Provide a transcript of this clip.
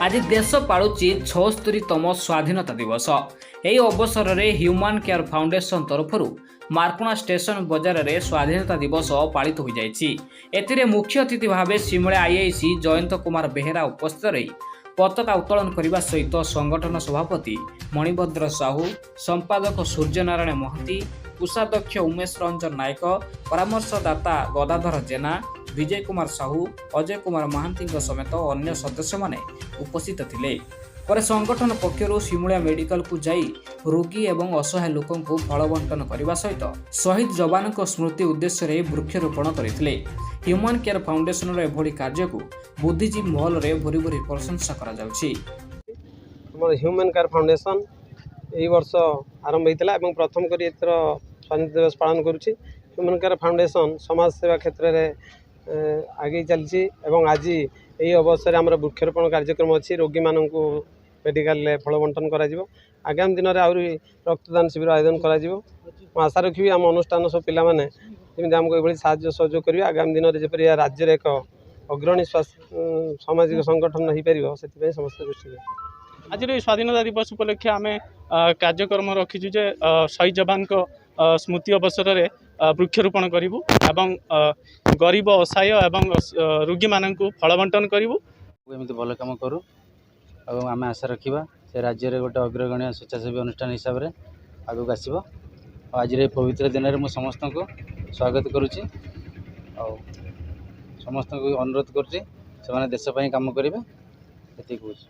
ଆଜି ଦେଶ ପାଳୁଛି 76ତମ ସ୍ୱାଧୀନତା ଦିବସ। ଏହି ଅବସରରେ ହ୍ୟୁମାନ୍ କେୟାର ଫାଉଣ୍ଡେସନ ତରଫରୁ ମାର୍କୋଣା ଷ୍ଟେସନ ବଜାରରେ ସ୍ୱାଧୀନତା ଦିବସ ପାଳିତ ହୋଇଯାଇଛି। ଏଥିରେ ମୁଖ୍ୟ ଅତିଥି ଭାବେ ସିମୁଳିଆ ଆଇଆଇସି ଜୟନ୍ତ କୁମାର ବେହେରା ଉପସ୍ଥିତ ରହି ପତାକା ଉତ୍ତୋଳନ କରିବା ସହିତ ସଂଗଠନ ସଭାପତି ମଣିଭଦ୍ର ସାହୁ, ସମ୍ପାଦକ ସୂର୍ଯ୍ୟନାରାୟଣ ମହାନ୍ତି, କୋଷାଧ୍ୟକ୍ଷ ଉମେଶ ରଞ୍ଜନ ନାୟକ, ପରାମର୍ଶଦାତା ଗଦାଧର ଜେନା, ବିଜୟ କୁମାର ସାହୁ, ଅଜୟ କୁମାର ମହାନ୍ତିଙ୍କ ସମେତ ଅନ୍ୟ ସଦସ୍ୟମାନେ ଉପସ୍ଥିତ ଥିଲେ। ପରେ ସଂଗଠନ ପକ୍ଷରୁ ସିମୁଳିଆ ମେଡିକାଲକୁ ଯାଇ ରୋଗୀ ଏବଂ ଅସହାୟ ଲୋକଙ୍କୁ ଫଳ ବଣ୍ଟନ କରିବା ସହିତ ଶହୀଦ ଯବାନଙ୍କ ସ୍ମୃତି ଉଦ୍ଦେଶ୍ୟରେ ବୃକ୍ଷରୋପଣ କରିଥିଲେ। ହ୍ୟୁମାନ୍ କେୟାର ଫାଉଣ୍ଡେସନର ଏଭଳି କାର୍ଯ୍ୟକୁ ବୁଦ୍ଧିଜୀବୀ ମହଲରେ ଭୂରି ଭୂରି ପ୍ରଶଂସା କରାଯାଉଛି। ଆମର ହ୍ୟୁମାନ୍ କେୟାର ଫାଉଣ୍ଡେସନ୍ ଏଇ ବର୍ଷ ଆରମ୍ଭ ହୋଇଥିଲା ଏବଂ ପ୍ରଥମ କରି ଏଥର ସ୍ୱାଧୀନତା ଦିବସ ପାଳନ କରୁଛି। ହ୍ୟୁମାନ୍ କେୟାର ଫାଉଣ୍ଡେସନ୍ ସମାଜ ସେବା କ୍ଷେତ୍ରରେ ଆଗେଇ ଚାଲିଛି ଏବଂ ଆଜି ଏହି ଅବସରରେ ଆମର ବୃକ୍ଷରୋପଣ କାର୍ଯ୍ୟକ୍ରମ ଅଛି। ରୋଗୀମାନଙ୍କୁ ମେଡ଼ିକାଲରେ ଫଳ ବଣ୍ଟନ କରାଯିବ। ଆଗାମୀ ଦିନରେ ଆହୁରି ରକ୍ତଦାନ ଶିବିର ଆୟୋଜନ କରାଯିବ। ମୁଁ ଆଶା ରଖିବି, ଆମ ଅନୁଷ୍ଠାନ ସବୁ ପିଲାମାନେ ଯେମିତି ଆମକୁ ଏଭଳି ସାହାଯ୍ୟ ସହଯୋଗ କରିବେ। ଆଗାମୀ ଦିନରେ ଯେପରି ଏହା ରାଜ୍ୟରେ ଏକ ଅଗ୍ରଣୀ ସାମାଜିକ ସଂଗଠନ ହୋଇପାରିବ, ସେଥିପାଇଁ ସମସ୍ତେ ଦୃଷ୍ଟି ଦେବେ। ଆଜିର ଏହି ସ୍ୱାଧୀନତା ଦିବସ ଉପଲକ୍ଷେ ଆମେ କାର୍ଯ୍ୟକ୍ରମ ରଖିଛୁ ଯେ ଶହୀଦ ଯବାନଙ୍କ ସ୍ମୃତି ଅବସରରେ ବୃକ୍ଷରୋପଣ କରିବୁ ଏବଂ ଗରିବ, ଅସହାୟ ଏବଂ ରୋଗୀମାନଙ୍କୁ ଫଳ ବଣ୍ଟନ କରିବୁ। ଏମିତି ଭଲ କାମ କରୁ ଏବଂ ଆମେ ଆଶା ରଖିବା, ସେ ରାଜ୍ୟରେ ଗୋଟେ ଅଗ୍ରଗଣ୍ୟ ସ୍ୱେଚ୍ଛାସେବୀ ଅନୁଷ୍ଠାନ ହିସାବରେ ଆଗକୁ ଆସିବ। ଆଉ ଆଜିର ଏହି ପବିତ୍ର ଦିନରେ ମୁଁ ସମସ୍ତଙ୍କୁ ସ୍ୱାଗତ କରୁଛି ଆଉ ସମସ୍ତଙ୍କୁ ଅନୁରୋଧ କରୁଛି, ସେମାନେ ଦେଶ ପାଇଁ କାମ କରିବେ, ଏତିକି କହୁଛି।